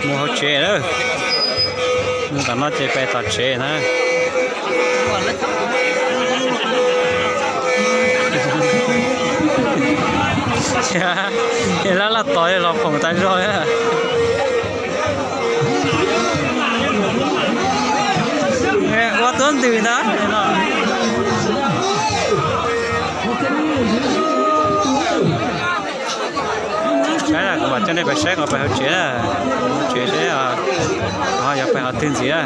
Mus hauv tsev lawm. Mus tom no ces pem tom tsev na. Lab laj tos los phoom tas zog. Ua tuab ntws ntag. Saib, kuv mam coj nej pais saib qhov pais hauv tsev na. Hauv tsev seb ho yog pais qhov twg ntxiv na.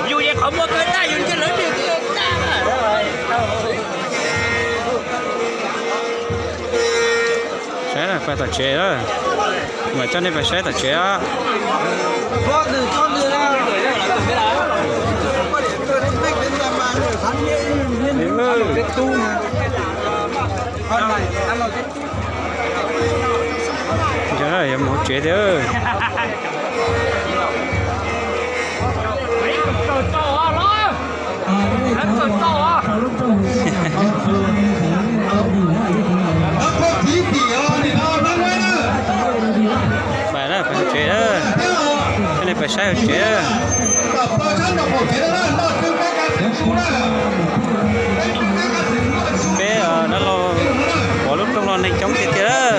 Yus ces qhov muag kawg tag, yus ces lawv nws kawg tag. Saib na, pais tom tsev lawm. Mam coj nej pais saib tom tsev os. Yog mus hauv tsev thiab. Pais na, pais hauv tsev na. Coj nej pais saib hauv tsev. Peb dab laug pov lub rooj los neeg coob tiag tiag.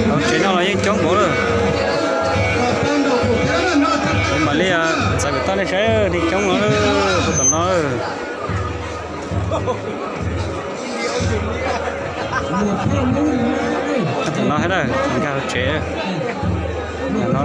Hauv tsev no los yeej coob npaum lawm. Mam li txav kom tau nej saib, neeg coob no, puag tom no. Tom no thiab na, nkag hauv tsev no.